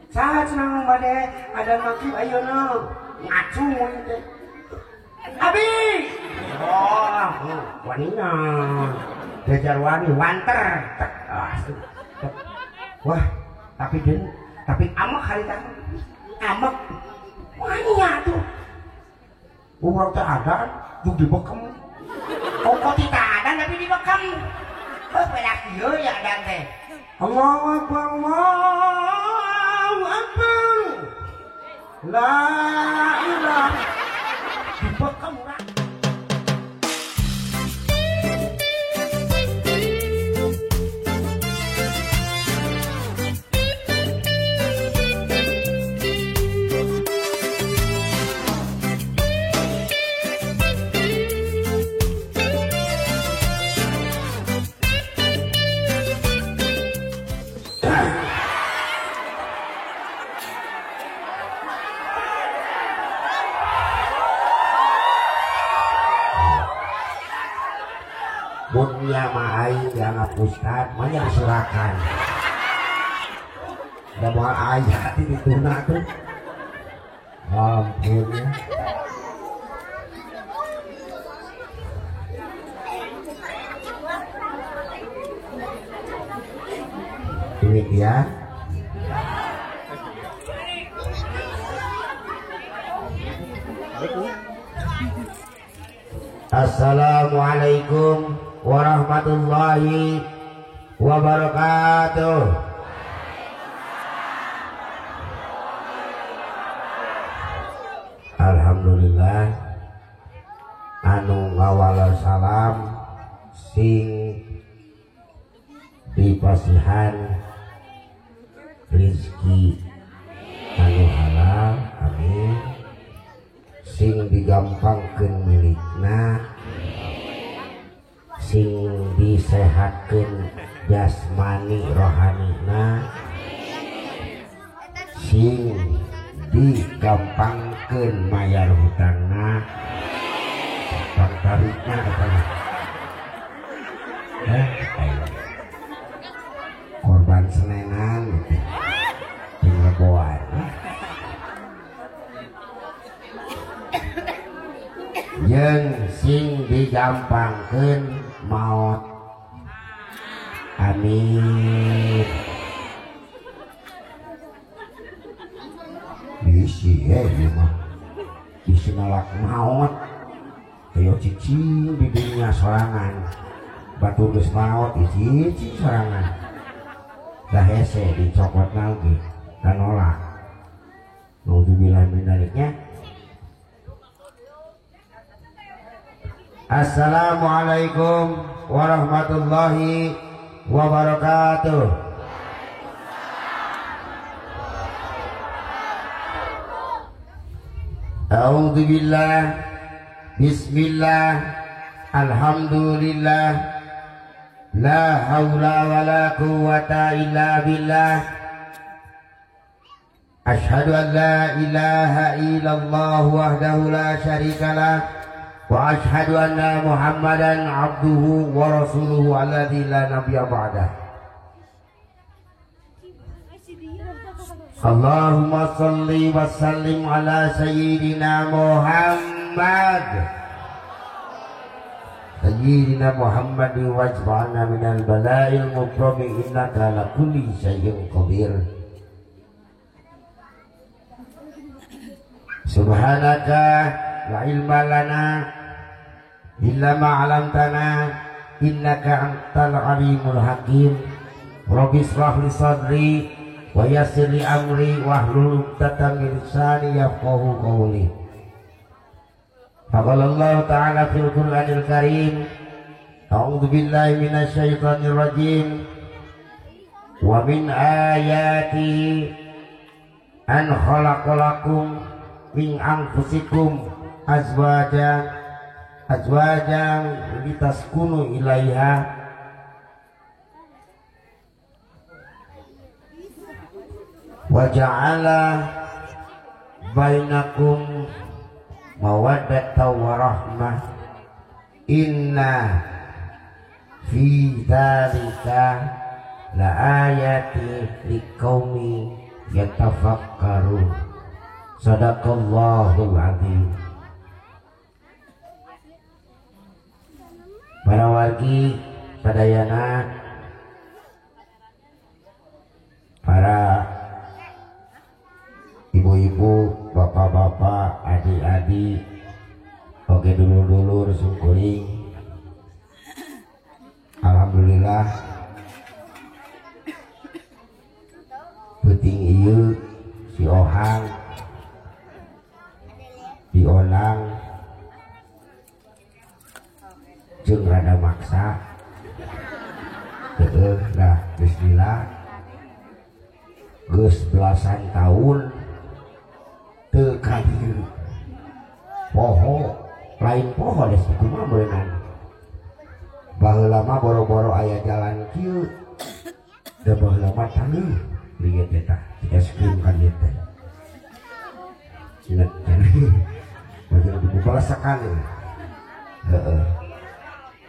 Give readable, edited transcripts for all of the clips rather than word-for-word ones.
Saha cenah nu bade adan maghrib ayeuna ngacung teh. Abi. Oh, wanina. Jajar wani wanter. Wah, tapi den tapi amek hari tadi. Amek. Wani atuh. Urang teh adan jeung dibekem. Kok tidak adan tapi dibekem. Oh, beda kieu ya adan teh. Allahu akbar, Allahu akbar. La ilaha dibekem urang. Munnya mah aing dianggap ustad, mah nya disurakan. Da moal aya di dituna tuh. Ampun ya. Demikian. Assalamualaikum warahmatullahi wabarakatuh. Alhamdulillah anu ngawala salam sing dipasihan rizki anu halal, amin, sing digampangkeun milikna, sing disehatkeun jasmani rohanina, sing digampangkeun mayar hutangna, hutang tarikna eta korban senenan gitu jeung leboan. Jeung sing digampangkeun maot, amin. Bisi ieu mah bisi nolak maot, ayo cicing di dunia sorangan, batur geus maot cicing sorangan, dah hese dicokot lagi dan nolak. Nauzubillah min dzaliknya. Assalamualaikum warahmatullahi wabarakatuh. A'udzu billah, bismillah, alhamdulillah, la haula wala quwata illa billah. Asyhadu an la ilaha illallah wahdahu la syarikalah wa asyhadu anna Muhammadan abduhu wa rasuluhu alladzi la nabiyya ba'dah. Allahumma salli wa sallim ala sayyidina Muhammad, sayyidina Muhammad wajba'na minal bala'il mubrami innaka ala kulli syai'in qadir. Subhanaka la ilma lana illa ma 'allamtana innaka antal alimul hakim. Rabbi israh li sadri wa yassir li amri wahlul 'uqdatam min lisani yafqahu qawli. Faqala Allah ta'ala fil Qur'anil Karim, a'udzu billahi minasy syaithanir rajim, wa min ayatihi an khalaqalakum min anfusikum azwajan azwajan litaskunu ilaiha wa ja'ala bainakum mawaddatan wa rahmah, inna fi dzalika la ayati liqaumi yatafakkarun. Sadaqallahul azim. Para wargi sadayana, para ibu-ibu, bapak-bapak, adik-adik, oke dulur-dulur sungkuring. Alhamdulillah peuting ieu si Ohang dionang jeung rada maksa heueuh dah bismillah geus belasan tahun teu ka dieu poho lain poho geus kumaha beunang baheula mah boro-boro aya jalan kieu da baheula mah taneuh lieu teh tah es krim kan ieu teh cenah bajang dibubalasakan heeh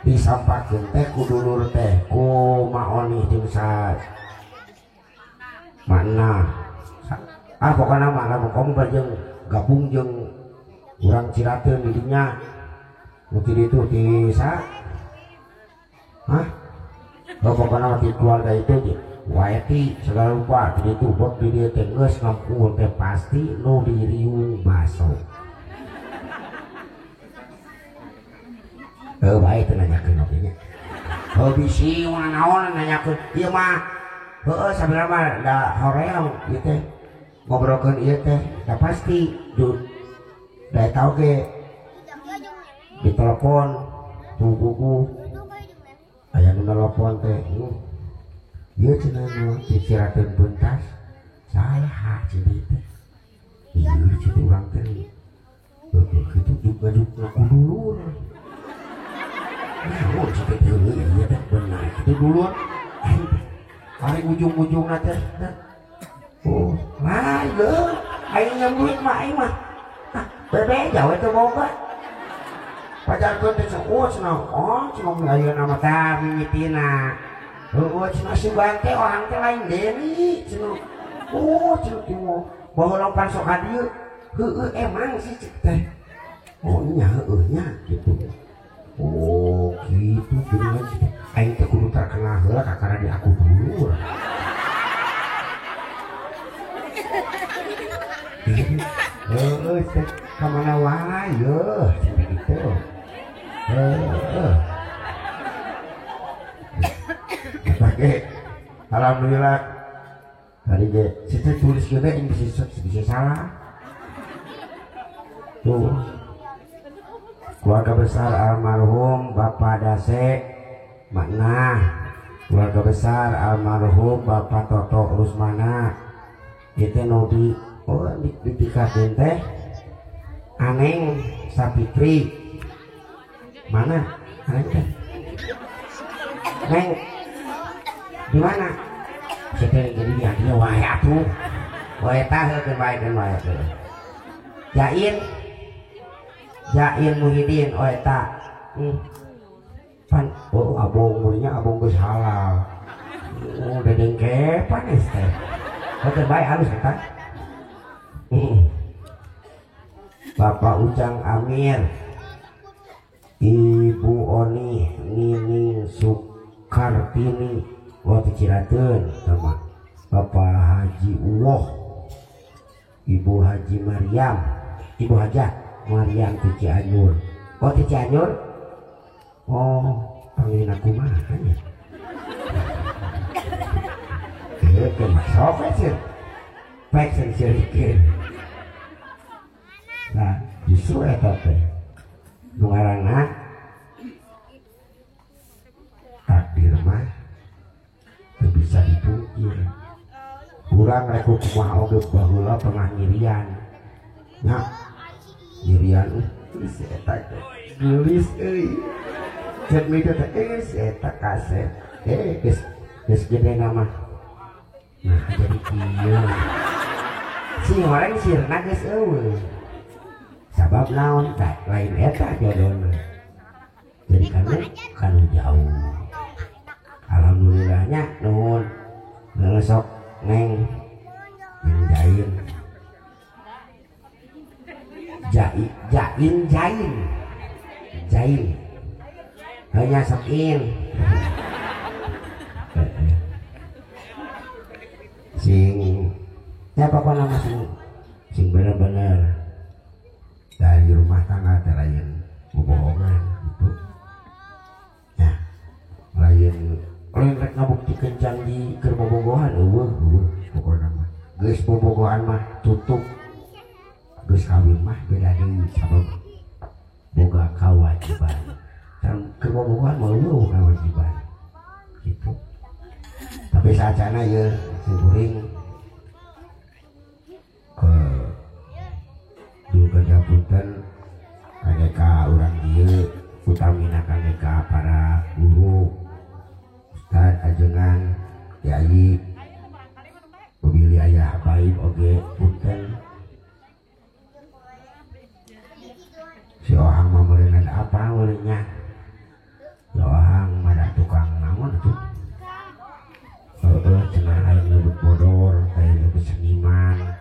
disampakeun teh ku dulur teh ku maoni jeung sa makna ah pokona mah lamun kamu bajeng gabung jeung urang Cirateun di dinya nu ti ditu ti sa hah oh, pokona ti keluarga itu ge wae ti segala rupa ti ditu bot di dieu teh geus ngampul teh pasti nu diriung baso. Bae teh nanyakeun oge nya. Heuh bisi mah naon nanyakeun ieu mah heueuh sabenerna mah da hoream ieu teh ngobrolkeun ieu teh da pasti da eta oge ditelepon buku aya nu nelpon teh ieu cenah nu dicirakeun pentas salah cenah teh ieu cenah urang teh heueuh kitu juga ngaku dulur. Nah, oh, teh iya teh benar itu dulur. Ari ujung-ujungna teh. Oh, lah ieu aing nyam duit mah aing mah. Ah, bebe jauh teh boga. Pajarkeun teh oh cenah, oh cenah ayeuna mah tah mimitina. Heueuh cenah sugan teh orang teh lain deui cenah. Oh, cenah teh baheula pan sok ka dieu. Heueuh emang sih cek teh. Oh nya heueuh nya gitu. Oh gitu geuningan aing teh kudu terkenal heula kakara di aku dulur. Heueuh teh ka mana wae yeuh gitu. Heueuh. Oke. Alhamdulillah tadi ge situ tulis gede ini bisa salah. Tuh. Keluarga besar almarhum Bapak Dase Makna, keluarga besar almarhum Bapak Toto Rusmana itu nu di oh ditikakeun teh Aneng Sapitri mana Aneng teh Neng di mana teh jadi dia wae atuh wae tah heukeun wae keun wae Jain Jain Muhyiddin oh eta pan oh abong mulinya abong geus halal oh dedeng kepan geus teh oke bae halus eta Bapak Ujang Amir Ibu Oni Nining Sukartini oh ti Cirateun sama Bapak Haji Uwoh Ibu Haji Maryam Ibu Hajah Maryam ti Cianjur. Oh ti Cianjur? Oh, panggilin aku mah nya. Heuh, masuk sih. Pek sing. Nah, justru eta teh nu ngaranna takdir mah teu bisa dipungkir. Urang rek kumaha oge baheula pernah nyirian. Nah, nyirian geus eta geulis euy. Cek mikir teh geus eta kaset. Geus geus gede nama. Nah, jadi kieu. Si orang sirna geus eueuh. Sabab naon tah lain eta jodona. Jadi kanu jauh. Alhamdulillahnya nuhun. Sok neng neng jain jain jain jain jain hanya sokin sing ya pokoknya masih sing bener-bener dari rumah tangga lain bohongan gitu ya lain lain rek ngabuktikeun janji keur bobogohan eueuh eueuh pokona mah geus bobogohan mah tutup geus kawin mah beda deui sabab boga kewajiban can keur bobogohan mah eueuh kewajiban gitu. Tapi saacana ieu si kuring juga japunten kangge ka urang ieu utamina kangge ka para guru ustad ajengan kiai pemilih ayah habaib oge punten si ohang mah meureun apa meureunnya si ohang mah da tukang naon atuh heueuh cenah aya nyebut bodor aya nyebut seniman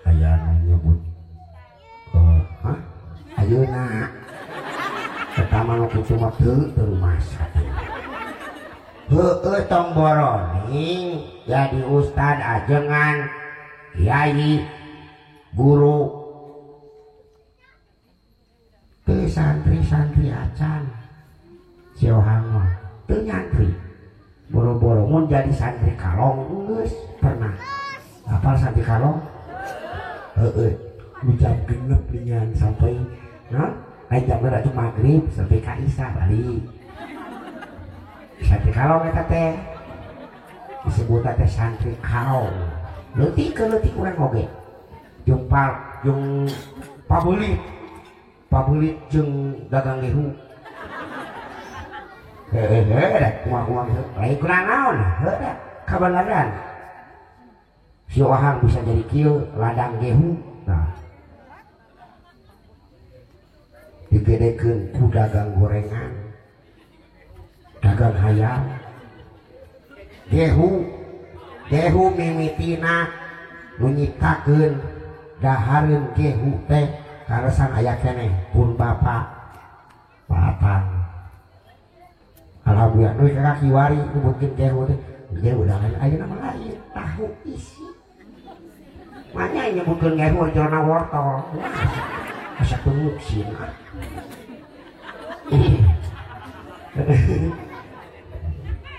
aya nu nyebut hah ayeuna eta mah nu kitu mah teu rumasa heueuh tong boroning jadi ustad ajengan kiai guru teu santri-santri acan si ohang mah teu nyantri boro-boro mun jadi santri kalong geus pernah apal santri kalong heueuh jam genep lingan sampai nah jam berarti maghrib sampai ka isya balik santri kalong eta teh disebut teh santri kalong leutik ke leutik urang oge jeung pal jeung pabelit pabelit jeung dagang gehu heueuh da kumaha-kumaha lain kunaon heueuh da kabalaran si ohang bisa jadi kieu ladang gehu nah digedekeun ku dagang gorengan dagang hayam gehu gehu mimitina nu nyiptakeun dahareun gehu teh kaleresan aya keneh pun bapa patang alhamdulillah nu ka kiwari nyebutkeun gehu teh gehu dahareun ayeuna mah lain tahu isi manya nyebutkeun gehu jerona wortel asa muksin.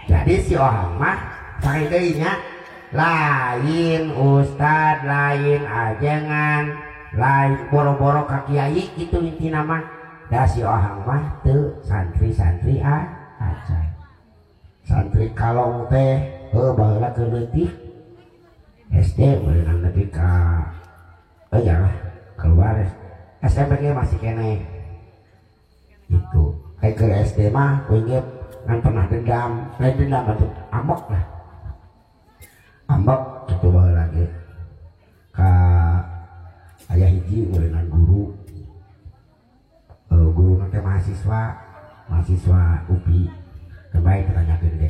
Jadi si ohang mah sakit deui nya lain ustad lain ajengan lain boro-boro ka kiai kitu intina mah da si ohang mah teu santri-santri acan santri kalong teh heuh baheula keur leutik SD meureunang nepi ka ya lah keluar SMP ge masih keneh gitu kayak ke SD mah kuing kan pernah dendam lain dendam atuh ambek lah ambek gitu baheula ge ka aya hiji meureunang guru guru teh mahasiswa mahasiswa UPI kebaik tanyakeun ge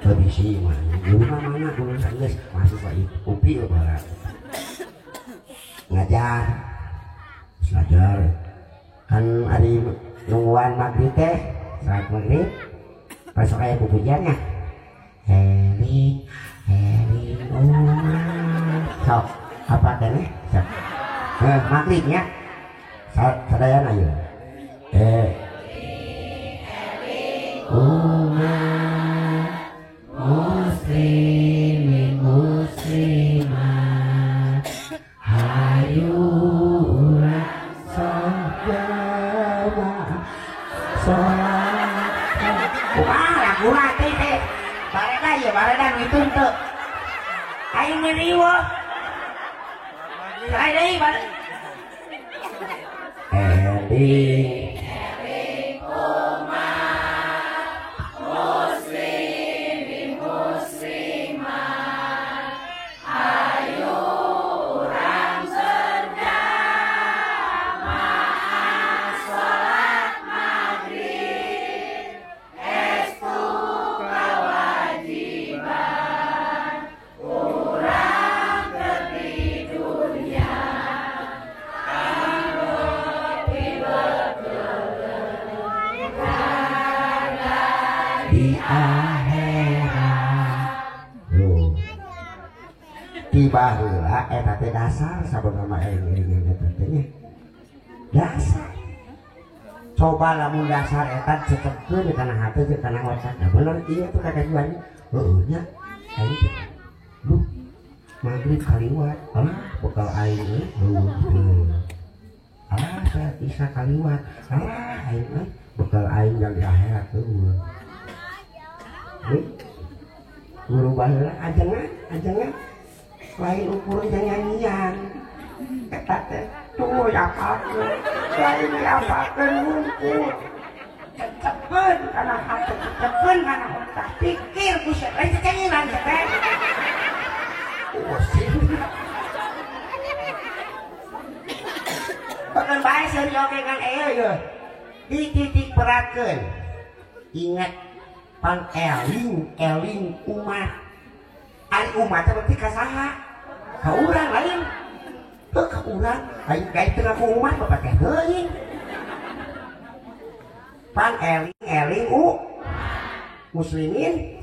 teu bisi mah guru mah mana guru geus mahasiswa UPI baheula ngajar ngajar kan ari nungguan maghrib teh saat maghrib pasok aya pupujiannya heri heri umat sok apa teh sok maghribnya sadayana ieu umat muslimin muslimat hayu urang jamaah sholat kumaha laguna teh teh bareda ieu bareda nu itu teu aing meuni eueuh sae deui bareda eling eling umat muslimin muslimat ayo urang berjamaah sholat maghrib estu kewajiban Tiba heula eta teh dasar sabenerna eling-elingan eta teh nya. Dasar. Coba lamun dasar eta cecepkeun kana hate jeung kana otak. Nah, bener ieu tuh kakajuan. Heueuh nya. Aing teh. Duh. Maghrib kaliwat. Alah, bekal aing euy. Heueuh. Alah, saya bisa kaliwat. Alah, aing euy, bekal aing yang di akhirat heueuh. Guru baheula ajengan, ajengan. Lain ukur nyanyian eta teh tuluy apalkeun lain diapalkeun hungkul cecepeun kana hate cecepeun kana otak pikir buset lain cengilan teh pusing bahkan bae seuri oge kan aya ye dititik beratkeun ingat pan eling eling umat ari umat teh berarti ka saha ka urang lain teu ka urang lain gaib teu ngaku umat bapak teh teuing pan eling eling u muslimin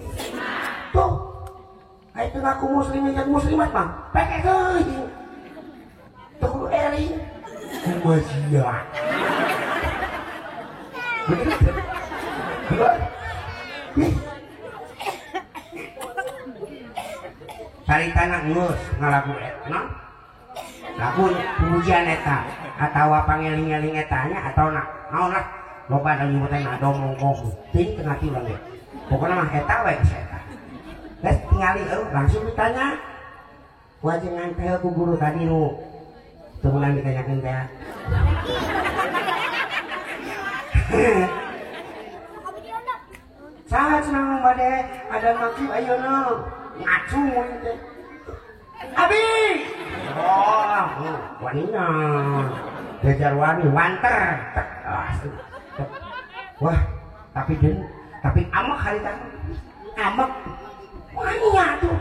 tuh ai teu ngaku muslimin jeung muslimat mah peke teuing teu kudu eling kumaha sia bener caritana geus ngalagu eta lagu pujian eta atawa pangeling-eling eta nya atawa naon lah loba da nyebutan ngadomong teuing teu ngarti urang ge pokona mah eta we geus eta geus tingali eueuh langsung ditanya wajengan teh ku guru tadi nu teu meunang ditanyakeun teh saha cenah nu bade ada maghrib ayeuna ngacung teh abi oh wanina jajar wani wanter wah tapi den tapi amek harita amek waninya tuh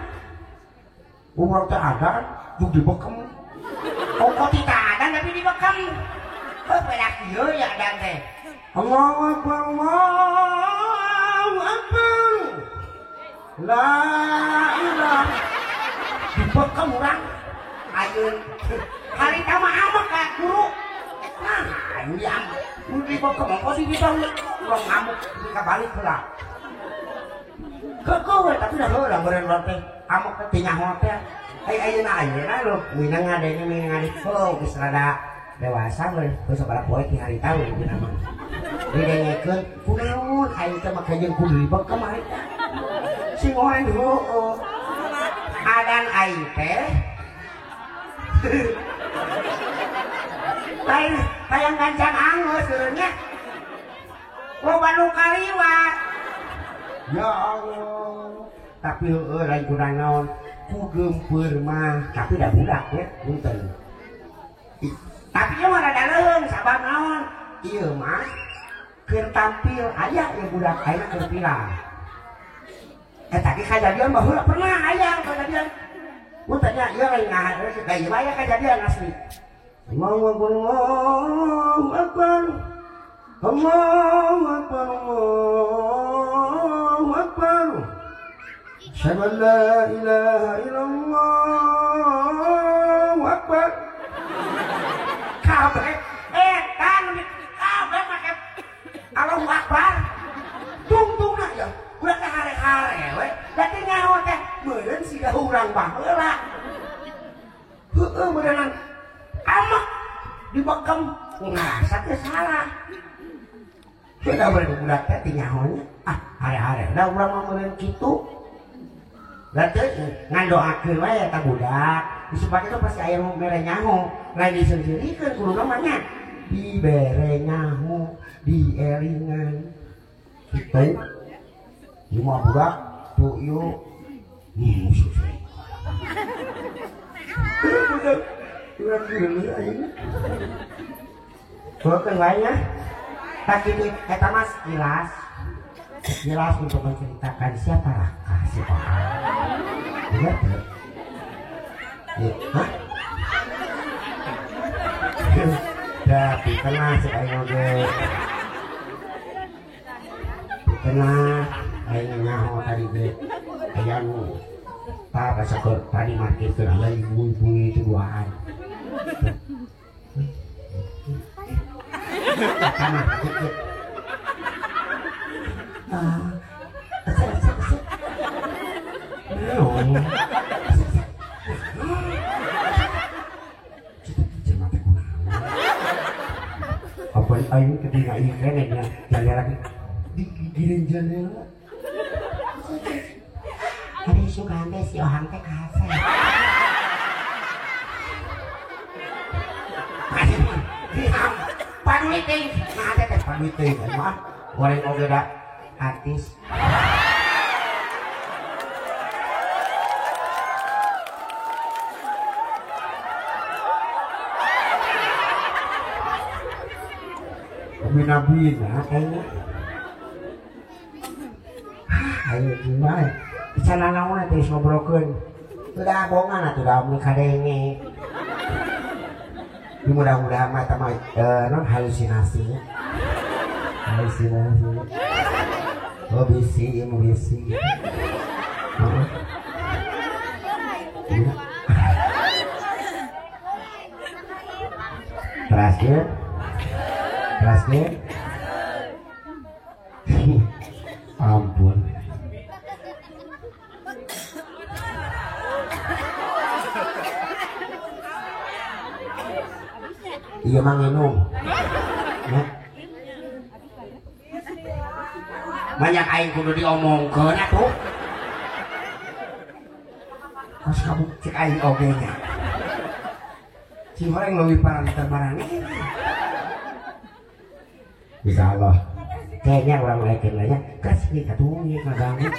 urang teh adan jeung dibekem ongko tita adan tapi dibekem heuh pedak ieu ya adan teh Allahu akbar Allahu akbar la ilaha dibekem urang ayeun harita mah amek ka guru nah ayeun diamek nu dibekem ongko di ditu urang ngamuk di kabalik heula keukeut we tapi da heula meureun urang teh amek teh teu nyaho teh ai ayeuna ayeuna lho minang ngadenge minang ngadenge heuh geus rada dewasa we geus sabaraha poe ti harita we dina mah didengekeun kunaon aing teh make jeung kudu dibekem harita sing orang heueuh adan aing teh lain hayang gancang angeus seureunya loba nu kaliwat ya Allah tapi heueuh lain kurang naon ku geumpeur mah tapi da budak ya punten tapi ieu mah rada leuheung sabab naon ieu mah keur tampil aya ieu budak ayeuna keur viral eta ge kajadian baheula pernah aya kajadian punten nya ieu lain ngaha da ieu aya kajadian asli Allahu akbar Allahu akbar Allahu akbar Allahu akbar asyhadu an la ilaha illallah Allahu akbar kabeh eta nu kabeh make Allahu akbar tungtungna ya urang teh hare-hare we da teh nyaho teh meureun siga urang baheula heueuh meureunang amek dibekem ngarasa teh salah beda beureun budak teh teh nyahonya ah hare-hare da urang mah meureun kitu da teh ngandoakeun we eta budak disebab itu pasti aya nu mere nyaho lain diseungseurikeun kudu mah nya dibere nyaho dielingan kitu ieu mah budak tuh ieu musuh budak urang geuleuh ayeuna Bukan lainnya tak kitu eta mah sekilas sekilas untuk menceritakan siapa Raka si orang ingat teu? Hah? Dah pitenah cek aing oge pitenah aing nyaho tadi ge aya nu Tah asa keur tadi markir keur aya ibu-ibu itu duaan. Kana kieu. Ah. Apa aing ketika ieu keneh nya jandela digigireun jandela. Ari sugan teh si Ohang teh kasep. Paduit teh, nah teh paduit teh mah goreng oge da artis. Bina-bina kayaknya. Ayo gimana? Bicara naon teh ngobrolkeun. Udah bongan atuh da mun kadenge. Ini mudah-mudahan mah eta mah non halusinasi. Halusinasi. Oh bisi, ieu mah bisi. Heeh. Terakhir. Terakhir. Ampun. Iya mah nginum. Ya. Banyak aing kudu diomongkeun atuh. Kos kamu cek aing oge nya. Cihoreng leuwih parah marane. Bisa Allah. Kayaknya orang lain lah ya. Kasih katuh ieu kaganggu.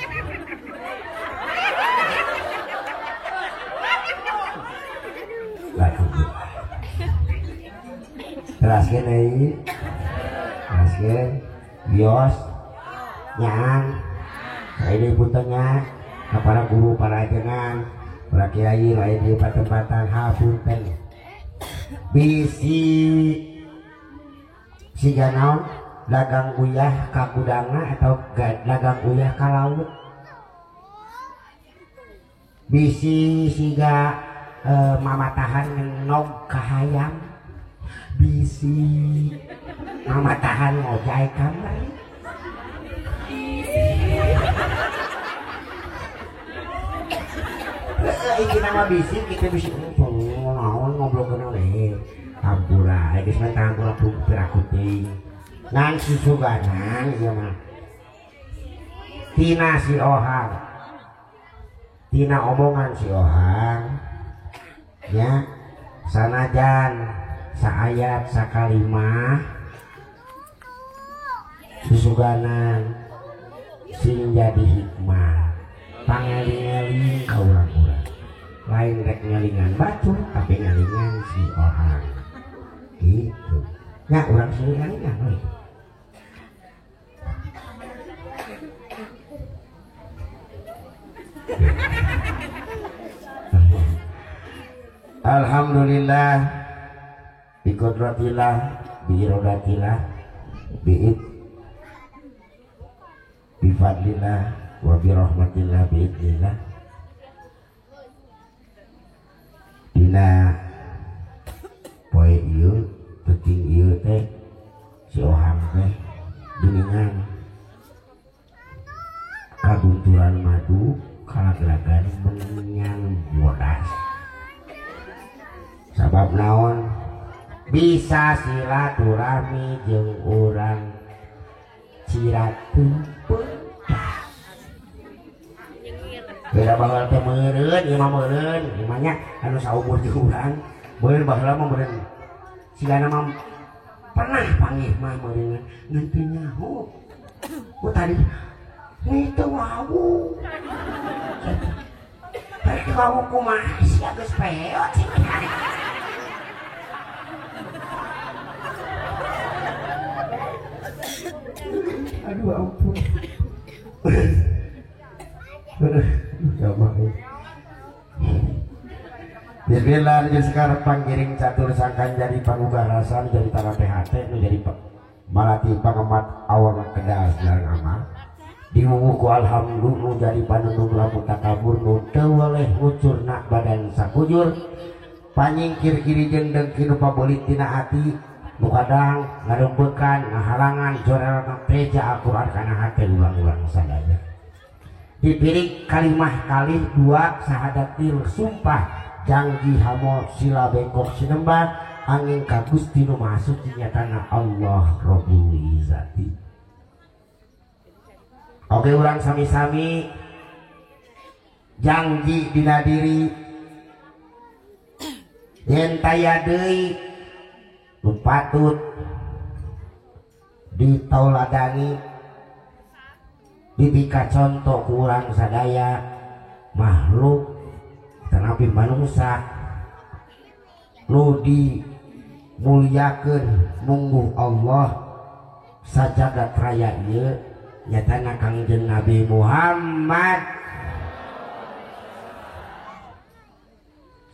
Teraskeun deui. Teraskeun. Bios. Nyaan. Saya punten nya ka para guru, para ajengan, para kiai lain di patempatan hapunten. Bisi siga naon dagang uyah ka gudangna atau dagang uyah ka laut. Bisi siga mamatahan ngenog ka hayam. Bisi mamatahan ngojay kamar. Iki nama bisi kita bisi naon ngobrolkeun we. Hampura, geus mah hampura piraku teuing. Ngan susuganan ieu mah. Tina si Ohang. Tina omongan si Ohang. Ya, sanajan saayat sakalimah susuganan sing jadi hikmah pangeling-eling ka urang-urang lain rek ngelingan batu tapi ngelingan si Ohang gitu nya urang sing ngelingan we. Alhamdulillah biqudratillah biirodatillah biid bifadlillah wa birahmatillah biidnillah. Dina poe ieu penting ieu teh si Ohang teh geningan kagunturan madu kalaglagan menyan bodas. Sabab naon bisa silaturahmi jeung urang Ciratu Peutah. Beda baheula teh meureun, ieu mah meureun, ieu mah nya anu saumur jeung urang, meureun baheula mah meureun. Sigana mah pernah panggih mah meureun ngan teu nyaho. Ku tadi teu wawuh. Rek wawuh kumaha sia geus peot sih. Aduh ampun. Bismillah jeung sekarang panggiring catur sangkan jadi pangubah rasa jadi tanah THT nu jadi malati pangemat awang kedas jalan amal. Diwuwu ku alhamdulillah nu jadi panundung lamun takabur nu teu weleh ngucurna badan sakujur panyingkir kiri jeung dengki nu pabelit tina ati nu kadang ngarembekan ngahalangan jorelna teja Al-Qur'an kana hate ulang-ulang sadaya. Dipiring kalimah kalih dua sahadat til sumpah janji hamo sila bengkok sinembah angin ka Gusti nu Maha Suci nyatana Allah Rabbul Izzati. Oke urang sami-sami janji dina diri yen taya deui nu patut ditauladani dibika contoh ku urang sadaya makhluk tanapi manungsa nu dimuliakeun mungguh Allah sajagat raya ieu nyatana Kangjeng Nabi Muhammad.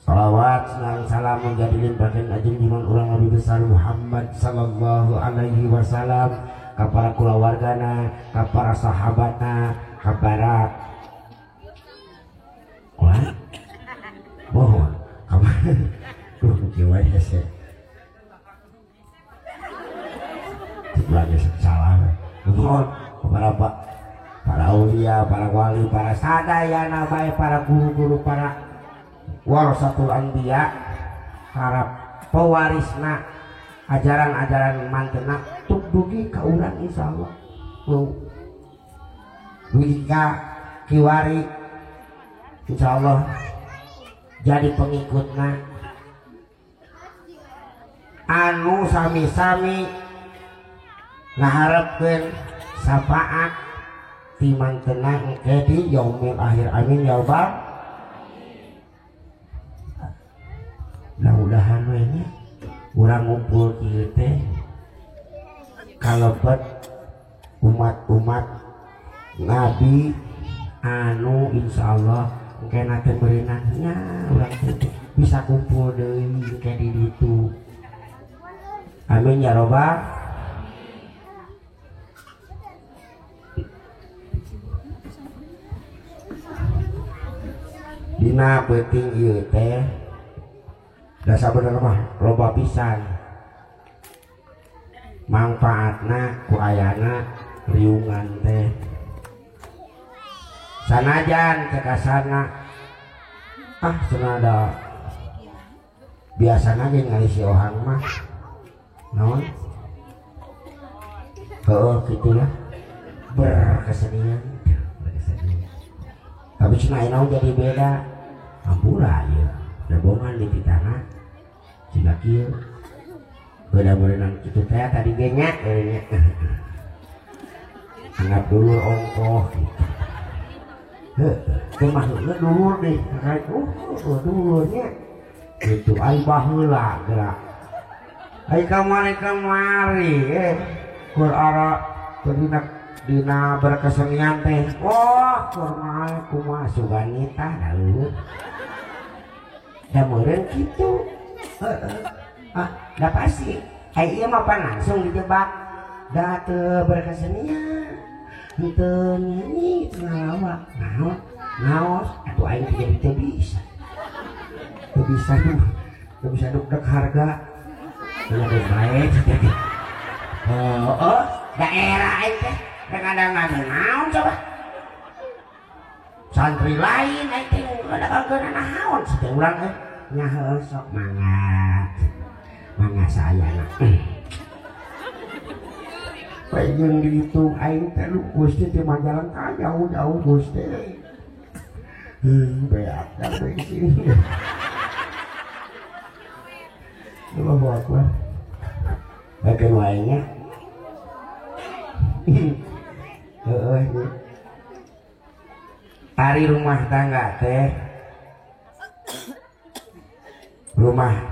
Salawat senang salam menjadi limpahan ajeng junjungan urang Nabi besar Muhammad sallallahu alaihi wasallam ka para kulawargana, ka para sahabatna, ka para wah mohon kamari duh kieu wae hese lagi salah mohon para pak, para aulia, para wali, para sadayana bae, para guru-guru, para warasatul anbiya, para pewarisna ajaran-ajaran mantena tuk dugi ka urang insyaallah. Dugi ka kiwari insyaallah jadi pengikutna anu sami-sami ngaharepkeun syafaat ti mantena engke di yaumil akhir. Amin ya rabbal. Mudah-mudahan we nya urang ngumpul kieu teh kalebet umat-umat nabi anu insyaallah engke nate berenang nya urang teh bisa kumpul deui engke di ditu. Amin ya rabbal. Dina peuting ieu teh da sabenerna mah loba pisan mangfaatna ku ayana riungan teh sanajan cekasana ah senada biasana ge ngalisi ohang mah naon heueuh kitulah berkesenian berkesenian tapi cenah naon jadi beda ampura ieu dabongan di tanah siga kieu beda berenang kitu teh tadi ge nya anggap dulur ongkoh gitu heuh teu maksudna dulur deh dulurnya gitu ai baheula geura ai kamari-kamari keur ara dina dina berkesenian teh wah keur mah kumaha sugan nitah da da meureun kitu ah da pasti ai ieu mah pan langsung dijebak da teu berkesenian henteu nyanyi ngalawak naon naos atuh aing teh jadi teu bisa teu bisa dugdeg harga lebih baik jadi oh daerah aing teh kadang-kadang naon coba santri lain aing teh kadang-kadang naon teh urang teh nya heuh sok mangga mangga sayana pengen dihitung aing teh lu Gusti teh majalan ka jauh-jauh Gusti beak da bensin Allahu Akbar. Bagian lainnya heeh ari rumah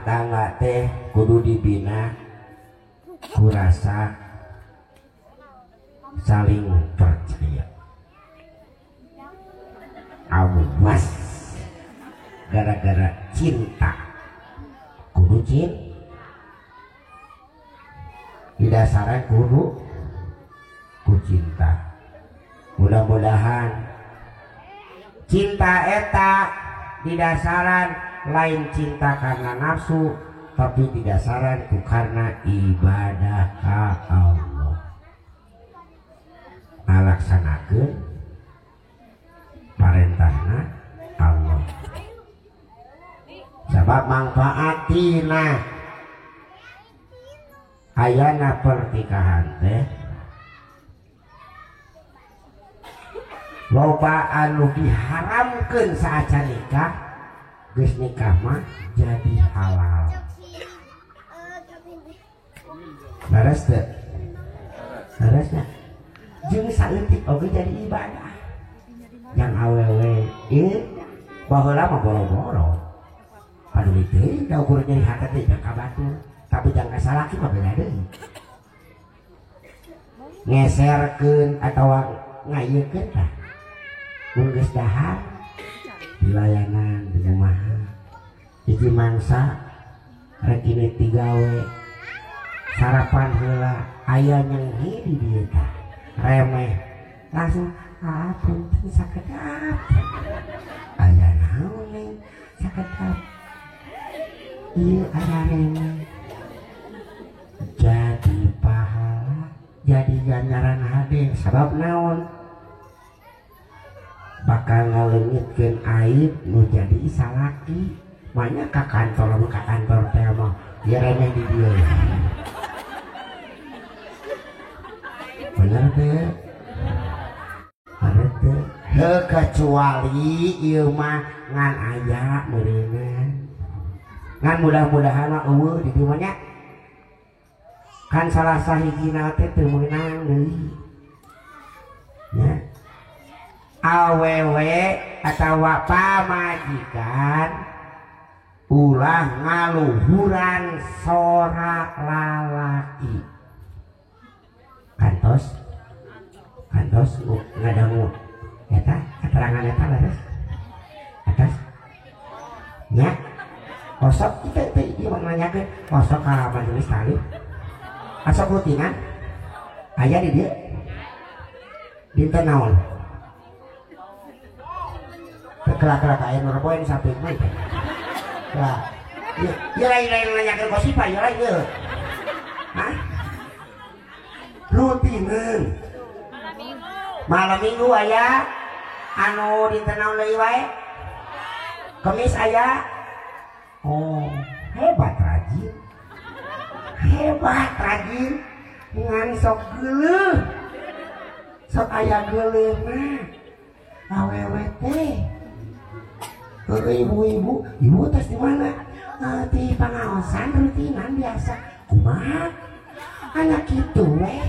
tangga teh kudu dibina kurasa saling percaya awas gara-gara cinta kudu cinta di dasaran kudu ku cinta. Mudah-mudahan cinta eta didasaran lain cinta karena nafsu, tapi didasaran ku karena ibadah ka Allah. Ngalaksanakeun parentahna Allah. Sabab mangfaatina ayana pernikahan teh loba anu diharamkeun saacan nikah, geus nikah mah jadi halal. Leres teu? Leres nya? Jeung saeutik oge jadi ibadah. Yang awewe ieu baheula mah boro-boro. Paduli teuing da ukur nyeri hate teh jang ka batur, tapi jang ka salaki mah beda deui. Ngeserkeun atawa ngayekeun tah. Mun geus dahar dilayanan di kumaha. Hiji mangsa rek ini tigawe sarapan heula aya nyenghi di dieu tah. Remeh langsung ah punten sakedap. Aya naon ning sakedap. Ieu aya remeh. Jadi pahala, jadi ganjaran hade sabab naon? Bakal ngaleungitkeun aib nu jadi salaki. Manya ka kantor lamun ka kantor teh mah ieu remeh di dieu. Bener teh? Bener teh? Heuh kecuali ieu mah ngan aya meureunna. Ngan mudah-mudahan mah eueuh di dieu mah nya. Kan salah sahijina teh teu meunang deui. Nya. Awewe atawa pamajikan ulah ngaluhuran sora lalaki. Kantos kantos ngadangu eta keterangan eta leres atas nya osok kita teh ieu mah nanyakeun osok ka majelis taklim asok rutinan aya di dieu dinten naon kelak-kelak aya nu reboen sampai mah lah ieu lain-lain nanyakeun kosipa ieu lain ieu hah rutinan malam minggu aya anu dinten naon deui wae Kemis aya. Oh hebat rajin, hebat rajin ngan sok geuleuh, sok aya geuleuh mah awewe teh. Ibu-ibu, ibu tos di mana? Di pangaosan rutinan biasa. Kumaha? Anak kitu we.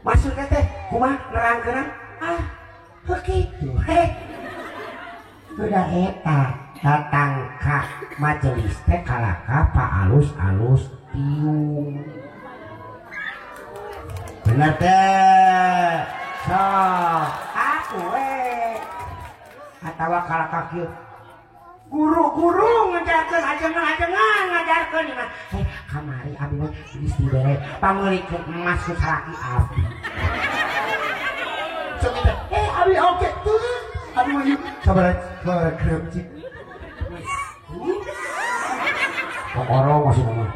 Maksudnya teh kumaha nerangkeun? Ah, heuh kitu he. Udah eta datang ka majelis teh kalaka pa alus-alus tiung. Bener teh? Sok aku we. Atawa kalaka kieu guru-guru ngajarkeun ajengan-ajengan ngajarkeun ieu mah. Kamari abi mah geus dibere pangeulikeun emas ku salaki abi. Sok eta, abi oge teu. Abi mah ieu sabaraha gram cik. Kokoro maksudna mah.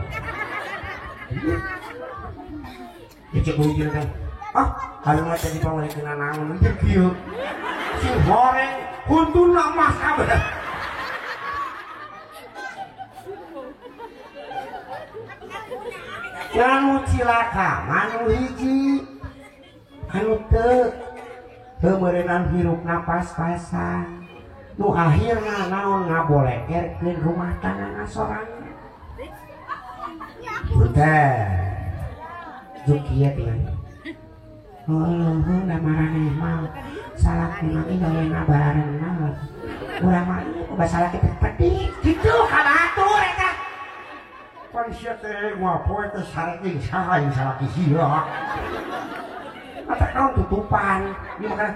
Ya cek hujung teh. Ah, abi mah teh dipangeulikeun naon ieu kieu. Sing horeng huntuna emas kabeh. Anu cilaka manu hiji anu teu teu meureunang hirupna pas-pasan nu akhirna naon ngabolekerkeun rumah tangga sorangan. Teh juk kieu teh. Heuh da maraneh mah salakina ge gawena bararenang. Urang mah ieu kumaha salaki teh pedih kitu ka batur eta. Pan sia teh ngapoe teh sareng saha yang salaki sia. Mata naon tutupan ieu mah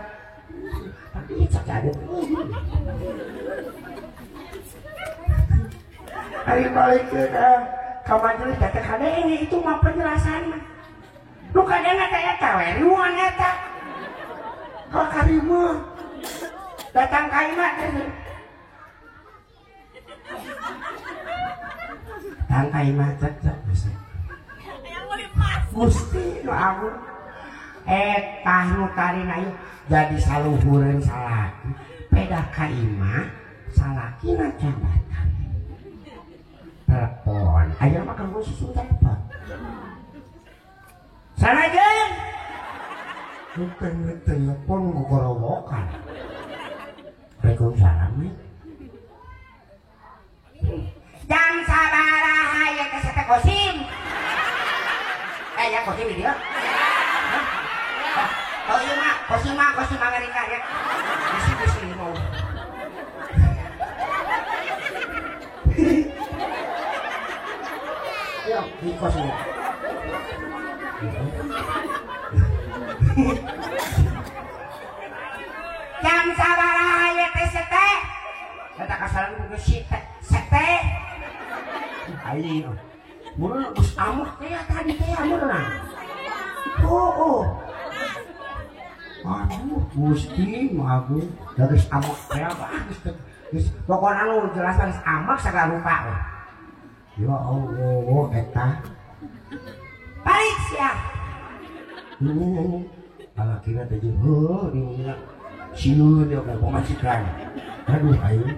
tapi cak jadi. Ari balik ke ka majelis teh kadenge itu mah penjelasan mah. Nu kadang teh eta we riweuhan eta. Ka karimah. Datang ka imah teh. Datang ka imah cek cek geus. Gusti nu agung. Eta nu tarina ieu jadi saluhureun salaki. Pedah ka imah salakina jabatan. Telepon. Ayeuna mah kan susu telepon. Sanajan telepon gogorowokan. Waalaikumsalam. Jam sabaraha ieu teh teh kosim. Ya kosim di dieu. Oh iya mah, kosim Amerika ya. Bisi-bisi mau. Yo, di kosim. Jam sabaraha ieu teh sete? Eta kasalan geus si teh sete. Ayo. Mun geus amuk teh tadi teh ameurna. Oh. Aduh, Gusti nu agung, da geus amuk teh geus geus pokona nu jelas geus amuk sagala rupa. Ya Allah, eta. Balik sia. Alakina teh jeung heuh di mana sieun dia ka pamajikan. Aduh aing.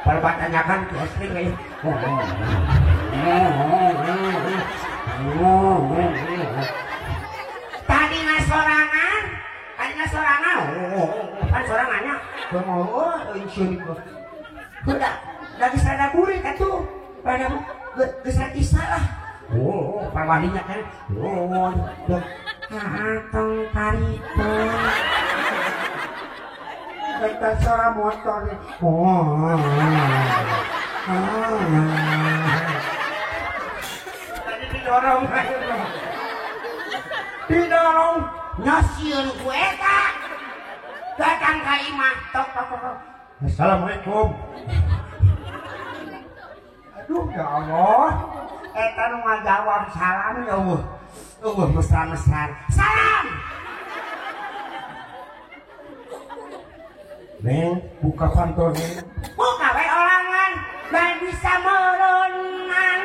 Pertanyakan ke istri kayak tadi sorangan, kan sorangannya oh sieun udah lagi sada burik atuh pada geus isa lah. Oh, perwalinya kan. Oh, atong tarito. Eta suara motor. Oh. Tadi didorong Didorong nyasieun ku eta. Datang ka imah tok tok tok. Assalamualaikum. Aduh ya Allah. Eta nu ngajawab salam ya Allah. Eueuh mesra-mesra. Salam. Neng, buka kantor neng. Buka we olangan, dan bisa merenang.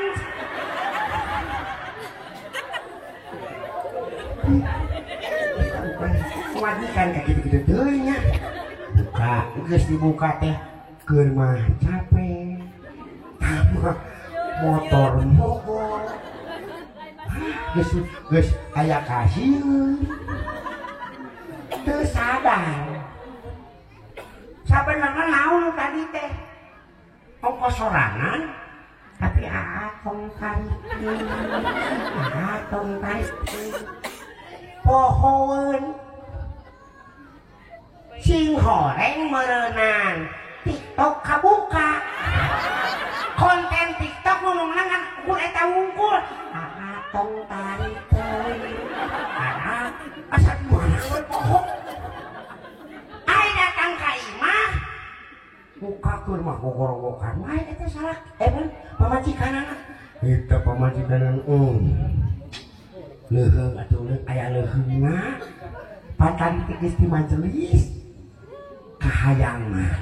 Majikan kayak gitu-gitu teuing nya. Buka, geus dibuka teh keur mah capek. Tambah motor mogok. Geus geus aya kasieun. Teu sadar. Sabenerna naon tadi teh? Ongkos sorangan tapi atong kariki. Atong kariki. Pohoeun. Sing horeng meureunan. TikTok kabuka. Konten TikTok ngomongna ngan ukur eta wungkul. Atong tarikeun. Asa mana we poho. Ai datang ka imah. Buka keur mah gogorowokan wae eta salah. Pamajikanana. Eta pamajikanana. Leuheung atuh leuheung aya leuheungna. Patan teh geus di majelis. Kahayang mah.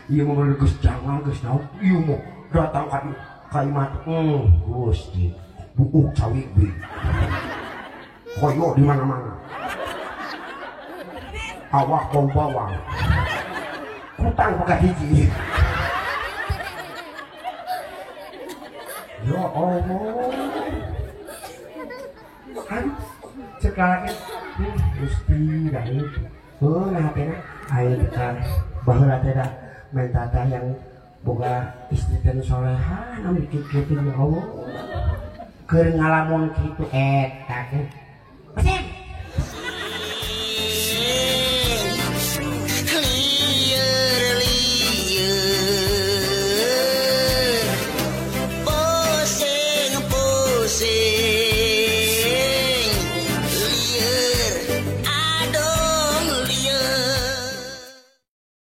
Ieu mah geus jangan geus naon ieu mah datang ka imah Gusti. Buuk cawik deui. Koyo di mana-mana. Awak bau bawang. Kutang boga hiji. Ya Allah. Aduh, cek lagi. Gusti dah ieu. Heuh nah teh aing teh baheula teh da menta teh yang boga istri teh nu soleha nu kitu ya Allah. Keur ngalamun kitu eta teh